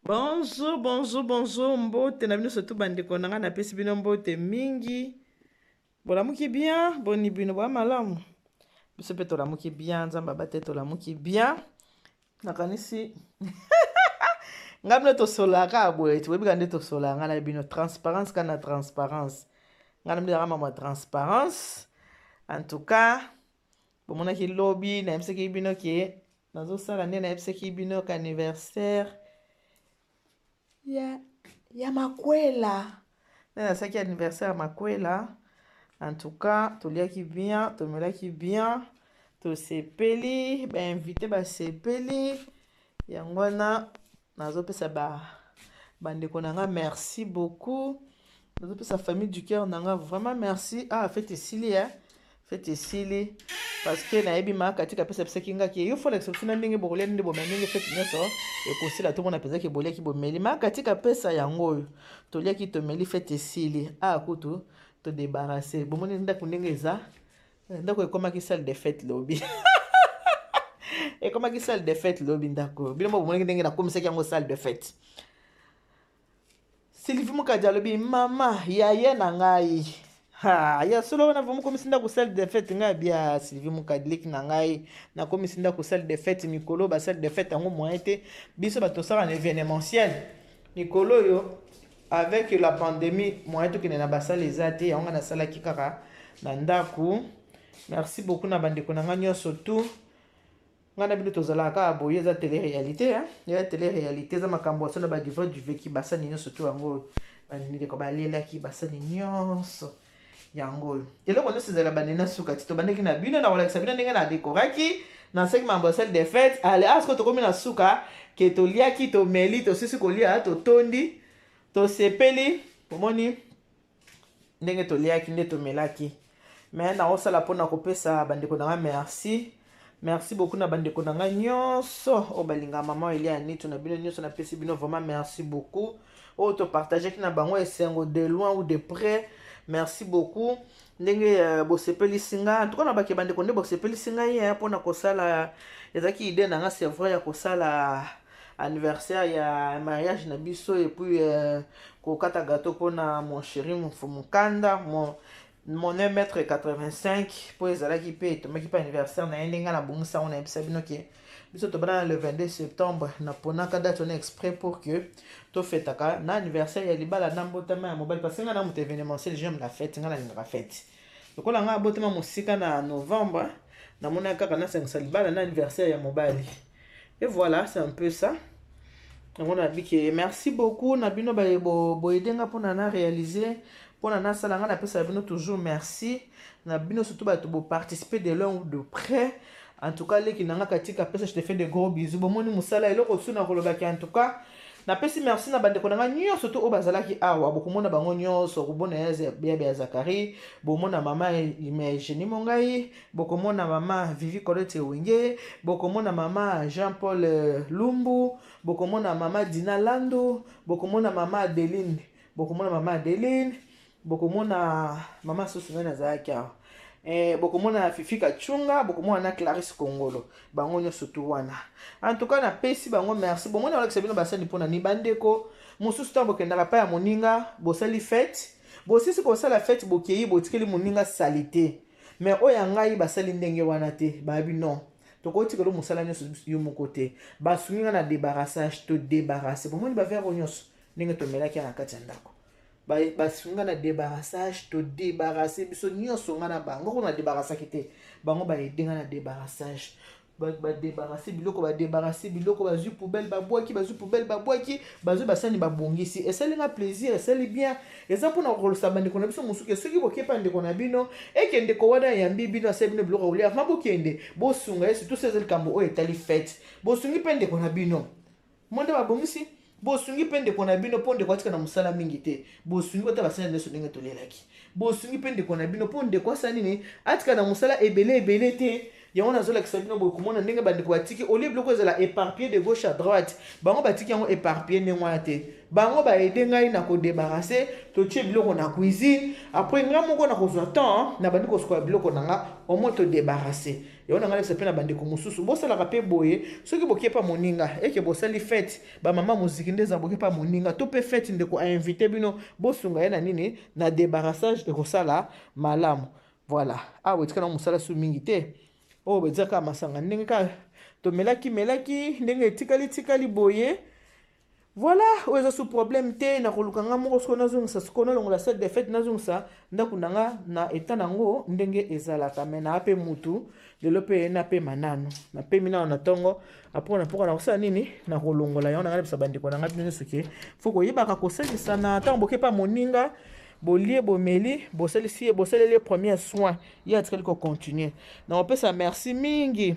Bonjour, bonjour, bonjour, mbote na bino surtout bandeko na ngai, napesi bino mbote mingi. Bolamuki bien, boni bino boya malamu. Biso mpe tolamuki bien, Nzambe abate tolamuki bien. Nakanisi ngai bino tosolaka boye, toyebika nde tosolaka ngai na bino transparence kaka na transparence. Ngai na bino ezalaka mambo ya transparence. En tout cas, bomonaki lobi nayebisaki bino ke nazosala nde nayebisaki bino ka anniversaire ya makwela nde nasalaki anniversaire ya makwela. En tout cas toliaki bien, tomelaki bien, tosepeli, bainvité basepeli. Yango wana nazopesa bandeko na nga merci beaucoup, nazopesa famille du cœur na nga vraiment merci. Ah, fête esili, eh? Fête esili parce que nayebi maka tika apesa pesaki nga ke yo folakisa biso na ndenge bokolia, nde bomela, ndenge fête nyonso ekosila, tomona mpenza ke boliaki, bomeli. Maka tika apesa yango oyo toliaki, tomeli, fête esili. Ah, kutu todébarrasse, bomoni ndako ndenge eza, ndako ekomaki salle de fête lobi, ekomaki salle de fête lobi ndako. Bino mo bomonaki ndenge nakomisaki yango salle de fête. Sylvie Mokadi alobi mama yaye na ngai. Ha, ya solo wana vraiment komisi ndako salle de fête. Ngai bia Sylvie Mokadi, leki na ngai, nakomisi ndako salle de fête. Mikolo ba salle de fête yango moyen te, biso bato tosala na événementiel. Mikolo oyo avec la pandémie, moyen tokende na basale eza te, yango ngai nasalaki kaka na ndako. Merci beaucoup na bandeko na ngai nyonso tout. Ngai na bino tozalaka kaka boye, eza télé réalité, eza télé réalité, eza makambo ya solo. Badivre du vécu, basani nyonso to yango bandeko balelaki, basani nyonso yango oyo, eloko nyonso ezala banena suka ti tobandaki na bino na kolakisa bino ndenge na dekoraki, nasalaki mambo ya salle de fête. Ale asko tokomi na suka ke toliaki, tomeli, tosisi kolia, totondi, tosepeli. Omoni ndenge toliaki, nde tomelaki. Me naosala mpona kopesa bandeko na ngai merci, merci beaucoup na bandeko na ngai nyonso oyo balingaka mama Elia Nitu. Na bino nyonso napesi bino vraiment merci beaucoup, oyo topartageaki na bango esengo de loin ou de près. Merci beaucoup ndenge bosepelisi nga. En tout cas na bake bandeko nde bosepelisi ngai mpona kosala. Ezalaki idée na nga, c'est vrai, ya kosala anniversaire ya mariage na biso et puis kokata gâteau mpona mon chéri Mokanda, mon 1 mètre 85, mpo ezalaki mpe etomaki mpe anniversaire na ye. Ndenge nga nabongisa yango, nayebisa bino ke biso tobanda na le 22 septembre. Naponaka date wana exprès pour que tofetaka na anniversaire ya libala na mbotama ya mobali, parce que nga na moto événementiel, j'aime la fête, nga nalingaka fête. Lokola nga abotama mosika na novembre, namonaki kaka nasangisa libala na anniversaire ya mobali. Et voilà, c'est un peu ça. Yango nabiki merci beaucoup na bino boyede nga mpona na réaliser, mpona nasala. Nga napesaka bino toujours merci na bino, surtout bato boparticiper de loin ou de près. En tout cas leki na nga katika pesa, je te fais de gros bisous. Bomoni mosala eloko su na kolobaki. En tout cas napesi merci na bandeko na nga nyonso to oyo bazalaki awa. Bokomona bango nyonso, komona yabe ya Zakari, bomona mama Genie Mongai, bokomona mama Vivi Colette Ewenge, bokomona mama Jean Paul Lumbu, bokomona mama Dina Landu, bokomona mama Adeline, bokomona mama Adeline, bokomona mama susu nani azalaki awa, bokomona Fifi Kachunga, bokomona na Clarisse Kongolo, bango nyonso tu wana. En tout cas napesi bango merci. Bomoni olakisa bino basani mpona ni bandeko mosusu. Ntango bokendaka pa ya moninga, bosali fête, bosisi kosala fête, bokei, botikeli moninga sali te. Mais oyo ya ngai basali ndenge wana te, bayebi non, tokotikela mosala nyonso yo moko te. Basungi nga na débarrassage, todébarrasse. Bomoni baverre oyo nyonso ndenge tomelaki na kati ya ndako, basungi nga na débarrassage, todébarrasse biso nyonso, nga na bango. Kuna débarrassaki te, bango baede nga na débarrassage, badébarrasse biloko, badébarrasse biloko, bazwi poubelle babwaki, bazwi poubelle babwaki, bazwi basani babongisi. Esali nga plaisir, esali bien. Eza mpona kokolosa bandeko na biso mosuku. Soki bokepa ndeko na bino, eke ndeko wana ayambi bino, asali bino biloko kolia, avant bokende bosunga ye, surtout so eza likambo oyo etali fête. Bosungi mpe ndeko na bino mo nde babongisi, bosungi mpe ndeko na bino mpo ndeko atika na mosala mingi te. Bosungi ata basala nyonso ndenge tolelaki, bosungi mpe ndeko na bino mpo ndeko asala nini, atika na mosala ebele ebele te. Yango nazolakisa bino boye, komona ndenge bandeko batiki olie biloko ezala éparpillé de gauche à droite. Bango batiki yango éparpillé ndenge wana te. Bango baaider ngai na kodébarrasser, totie biloko na cuisine. Après, ngai moko na kozwa temps, na bandi kosukola biloko na nga, au moins todébarrasser yango. Na ngai lakisa mpe na bandeko mosusu, bosalaka mpe boye. Soki bokie pa moninga, eke bosali fête, bamama moziki nde eza, bokie pa moninga to mpe fête, ndeko ainviter bino, bosunga ye na nini? Na débarrassage. Ekosala malamu. Voilà, awa etikana mosala su mingi te. Oyo eza kaka masanga, ndenge kaka tomelaki melaki, ndenge etikali tikali boye. Voilà, oyo eza su problème te. Na koluka nga moko sikoyo, nazongisa sikoyo, nalongola salle de fête, nazongisa ndako na nga na état nango ndenge ezalaka. Me naa mpe mutu lelo mpe napema nanu, napemi nano na ntongo. Après, na mpoka, na kosala nini? Na kolongola yango. Na ngai nayebisa bandeko na ngai, bino nyonso, ke faut koyebaka kosalisa na ntango boke pa moninga, bolie, bomeli, bosalisi ye, bosaleli ye premier soin, ye atikali kocontinuer. Na kopesa merci mingi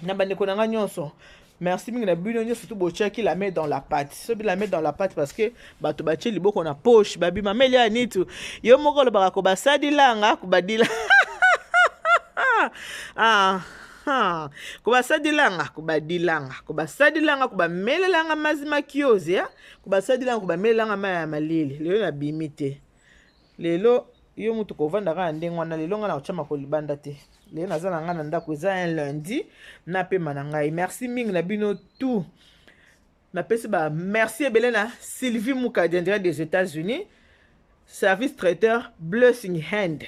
na bandeko na ngai nyonso. Merci mingi na bino nyonso tu botiaki la main dans la pâte. Soki la main dans la pâte, parce que bato batie liboko na poche, babima meli ya nitu. Yo moko olobaka kobasadilanga kobadila, ah, ah. Kobasadilanga kobadilanga, kobasadilanga kobamelelanga mazima kiozi ya kobasadilanga kobamelelanga mai ya malili. Lelo nabimi te. Lelo yo mutu kovanda kaka ndenge wana. Lelo ngai na kotya makolo libanda te. Lelo naza na ngai na ndako, eza un lundi, napema na ngai. Merci mingi na bino tout. Napesi ba merci ebele na Sylvie Mukadi en direct des États-Unis, service traiteur Blessing Hand.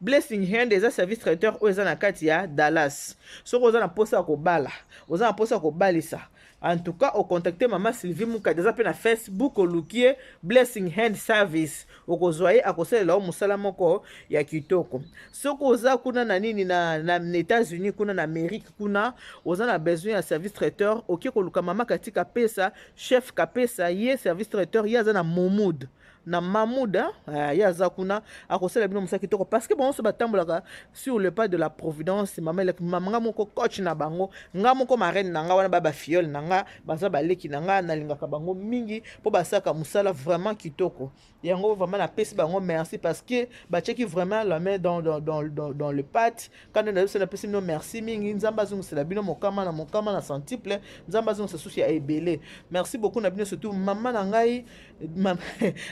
Blessing Hand eza service traiteur oyo eza na kati ya Dallas. Soki oza na mposa ya kobala, oza na mposa ya kobalisa, en tout cas ocontacte mama Sylvie Mukadi. Aza mpe na Facebook. Oluki ye, Blessing Hand Service, okozwa ye, akosalela yo mosala moko ya kitoko. Soki oza kuna na nini, na États-Unis kuna, na Amérique kuna, oza na besoin ya service traiteur, oke koluka mama Kati Kapesa, chef Kapesa. Ye service traiteur, ye aza na Momud, na Mamuda. Ye aza kuna, akosala bino mosala kitoko, parce que bango nyonso batambolaka sur le pas de la providence. Mama eleki, mama nga moko coach na bango, nga moko marraine na nga wana, ba bafiole na nga, baza baleki na nga, nalingaka bango mingi mpo basalaka mosala vraiment kitoko. Yango vraiment napesi bango merci, parce que batiaki vraiment la main dans le pâte. Kanda na biso, napesi bino merci mingi. Nzambe azongisela bino mokama na mokama na centuple, Nzambe azongisa susu ya ebele. Merci beaucoup na bino, surtout mama na ngai.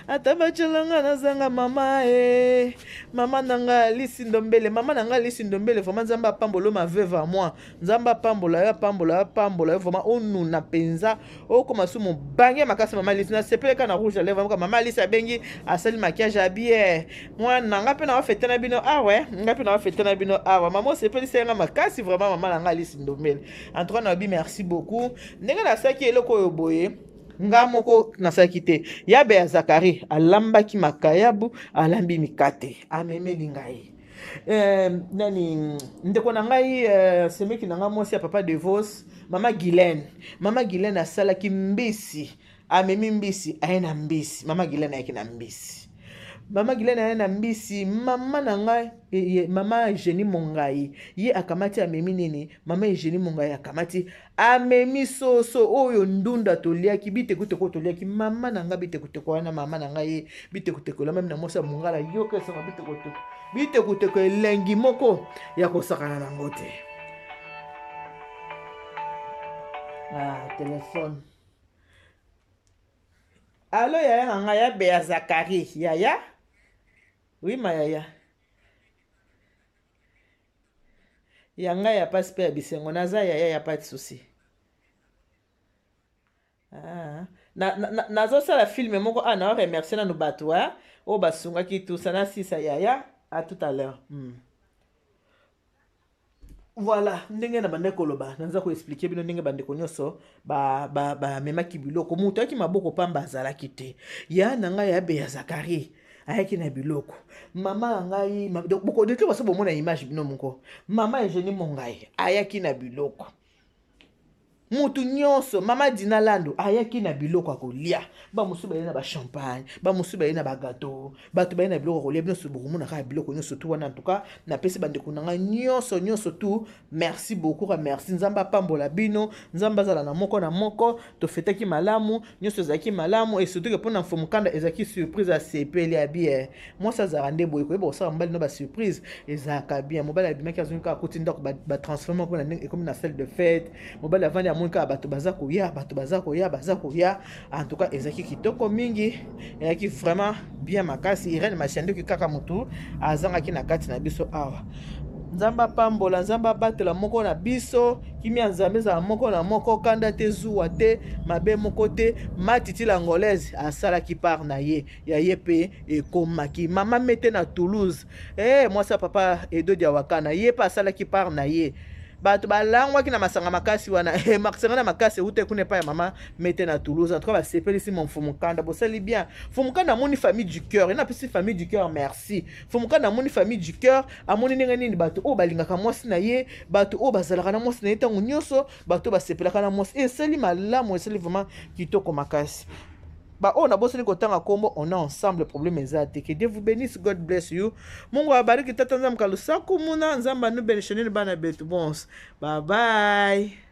Ata batyelanga, nazanga mama e mama na ngai Alisi Ndombele, mama na ngai Alisi Ndombele. Vraiment, Nzambe apambola ma veuve à moi. Nzambe apambola yo, apambola yo, apambola yo vraiment. Onuna mpenza, okoma su mobange makasi. Mama Alisi, nasepeleka na rouge à lèvre. Mama Alisi abengi, asali maquillage ya bien. Mwana na nga mpe na bafete na bino awa, nga mpe na bafete na bino awa. Mama, osepelisa nga makasi vraiment. Mama na ngai Alisi Ndombele, en tout cas nalobi merci beaucoup. Ndenge nasalaki eloko oyo boye, nga moko nasalaki te. Yabe ya Zakari alambaki makayabu, alambi mikate, amemeli ngai. Nani, ndeko na ngai, semeki na ngai, mwasi ya papa Devos, mama Guylaine. Mama Guylaine asalaki mbisi, amemi mbisi, aye na mbisi. Mama Guylaine ayaki na mbisi, mama Guylaine aye na mbisi. Mama na ngai, mama Eugénie Mongai, ye akamati, amemi nini? Mama Eugénie Mongai akamati, amemi soso oyo ndunda toliaki, bitekuteko toliaki. Mama na ngai, bitekuteko wana, mama na ngai ye bitekuteko elamami na mwasi ya mongala. Yoka esanga bitekuteko, bitekuteko elengi moko ya kosakana nango te. Ah, telefone. Allô, yaya na ngai ya Beya Zakari. Yaya, oui, ma yaya ya ngai ya pasi mpe ya bisengo, naza yaya ya pati susi. Ah. Nazosala film moko. Ah, na remercie nanu bato oyo basungaki tusa nasisa. Yaya, à tout à l'heure. Voilà, ndenge na bandeko koloba, naza koexpliquer bino ndenge bandeko nyonso bamemaki biloko. Moto ayaki maboko pamba azalaki te. Ya na ngai ya Beya Zakari ayaki na biloko. Mama na ngai, bokodete baso, bomona image bino moko. Mama Eugénie Mongai ayaki na biloko. Mutu nyonso, mama Dina Lando ayaki na biloko ya kolia, bamosusu baye na bachampagne, bamosusu baye na bagato, bato baye na biloko ya kolia. Bino bokomona kaka biloko nyonso tu wana. En tout cas, napesi bandeko na ngai nyonso nyonso tu merci beaucoup, ka merci. Nzambe apambola bino, Nzambe azala na moko na moko. Tofetaki malamu, nyonso ezalaki malamu, et surtout ke mpona Mfumukanda ezalaki surprise. Asepeli abi eh, mwasi azalaka nde boye, koyeba kosala mobali no basurprise ezalaka bien. Mobali abimaki, azongi kaka, akuti ndako batransforme mpona ndenge ekomi na salle de fête. Mobali avandi, amoni kaka bato baza koya, bato baza koya, baza koya. En tout cas, ezalaki kitoko mingi, ezalaki vraiment bien makasi. Irene Mashanduki kaka motu azangaki na kati na biso awa. Nzambe apambola, Nzambe abatela moko na biso. Kimia Nzambe ezala moko na moko, kanda te, zuwa te, mabe moko te. Matiti l'Angolaise asalaki part na ye, ya ye mpe ekomaki. Mama Mete na Toulouse, mwasi ya papa Edo Diawakana, ye mpe asalaki part na ye. Bato balangwaki na masanga makasi wana, masanga na makasi euta kuna epai ya mama Mete na Toulouse. En tout cas, basepelisi mo Mfumukanda. Bosali bien, Mfumukanda. Amoni famille du cœur, ena apesi famille du cœur merci. Mfumukanda amoni famille du cœur, amoni ndenge nini bato oyo balingaka mwasi na ye, bato oyo bazalaka na mwasi na ye ntango nyonso, bato oyo basepelaka na mwasi. Esali malamu, esali vraiment kitoko makasi. Baoyo nabosani kotanga nkombo, on est ensemble, problème eza te. Que Dieu vous bénisse, God bless you. Mungu abariki. Tata Nzambe kalusaku muna Nzambe anubenisha nini bana betu. Bons, bye bye.